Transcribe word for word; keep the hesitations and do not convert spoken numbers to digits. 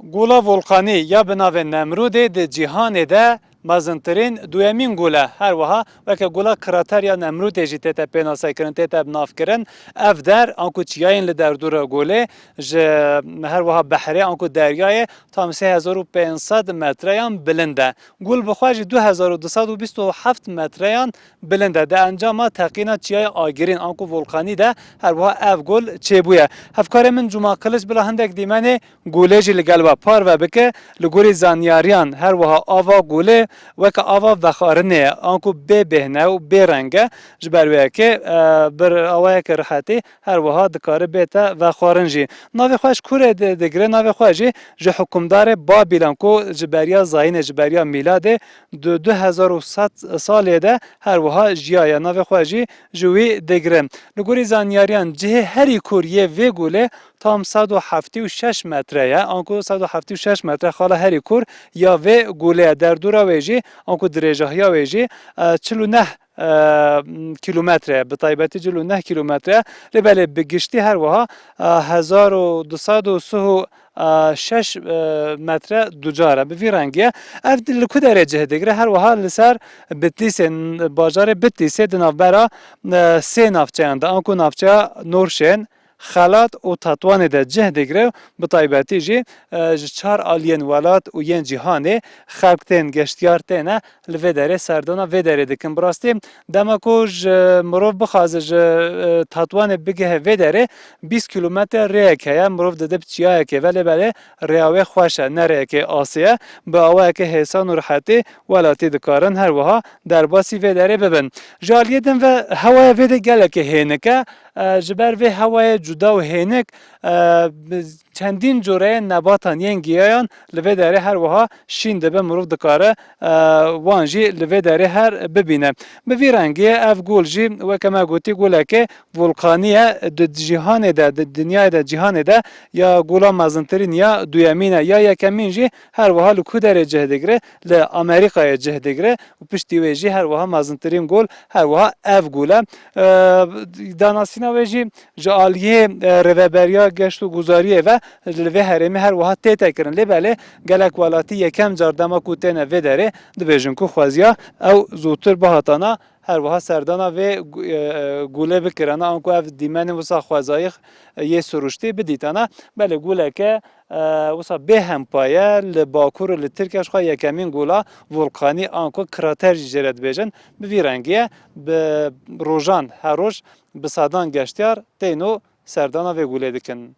Gola volkanî ya bi navê Nemrûdê di cîhanê de mezintirîn duyemîn gol e. Her wiha weke gola krater ya Nemrûdê jî tête pênasekirin, tête binavkirin. Ev der, anku çiyayên li derdora golê, ji her wiha behrê, anku deryayê tam sê hezar û pênc sed metreyan bilind e. Gol bi xwe jî du hezar û du sed û bîst û heft metreyan bilind e. Di encama teqîna çiyayê agirîn, anku volkanî de her wiha ev gol çêbûye. Hevkarê min Cuma Kiliç bila hindek dîmenê golê jî li gel we parve bike. Li gorî zanyariyan her wiha ava golê weke ava vexwarinê ye, anku bê bêhne û bê reng e. Ji ber wê yekê, e, bi awayeke rihetî her wiha dikare bête vexwarin jî. Navê xwe ji kurê di-, digire, navê xwe jî ji hikûmdarê Babîlan ku ji beriya zayînê, ji beriya mîladê di du hezar û sed salê de her wiha jiyaye. Navê xwe jî ji wî digire. Li gorî zanyariyan cihê herî kûr yê vê golê tam sed û heftê û şeş metre ye, anku sed û heftê û şeş metre xala herî kûr ya vê golê ye. Derdora wê jî, anku dirêjahiya wê jî, e, çil û neh, e, kîlometre ye, bi taybetî çil û neh kîlometre ye. Lê belê bi giştî her wiha, e, hezar û du sed û sih û şeş, e, metre ducar e. Bi vî rengî ye. Ev li ku derê cih digire? Her wiha li ser Bitlîsê, bajarê Bitlîsê di navbera, e, sê navçeyan de, anku navçeya Nûrşên, Xelat û Tetwanê de cih digire. Bi taybetî jî, e, ji çar aliyên welat û yên cîhanê xelk tên, geştiyar têne li vê derê serdana vê derê dikin. Bi rastî dema ku ji mirov bixwaze ji, e, Tatwanê bigihe vê derê, bîst kîlometre rêyek heye, mirov dide bi çiyayekê ve, lê belê rêya wê xweş e, ne rêyekê asê ye. Bi awayeke hêsan û rihetî welatî dikarin her wiha derbasî vê derê bibin. Ji aliyê din ve hewaya vê de gelekê hênik e. E, ji ber vê hewayê cuda û hênik, e, bi çendîn coreyên nebatan yên giyayan li vê derê her wiha şîn dibe, mirov dikare, e, wan jî li vê derê her bibîne. Bi vî rengî ev gol jî, weke me gotî, goleke volkanî ye. Di cîhanê de, di dinyayê de, cîhanê de ya gola mezintirîn ya duyemîn e. Ya yekemîn jî her wiha li ku derê cih digire? Li Amerîkayê cih digire û piştî wê jî her wiha mezintirîn gol her wiha ev gol e. E, danasîna wê jî ji aliyê, e, Rêveberiya Geşt û Guzariyê ve li vê herêmê her wiha tête kirin. Lê belê gelek welatî yekem car dema ku têne vê derê dibêjin ku xweziya ew zûtir bihatana her wiha serdana vê gu-, e, e, gulê bikirana, anku ev dîmenê wisa xwezayî, e, yê siruştî bidîtana. Belê guleke, e, wisa bê hempaye li Bakur û li Tirkiye ji xwe yekemîn gula volkanî anku krater jî jê re dibêjin. Bi vî rengî ye, bi rojan her roj bi sedan geştiyar tên û serdana vê gulê dikin.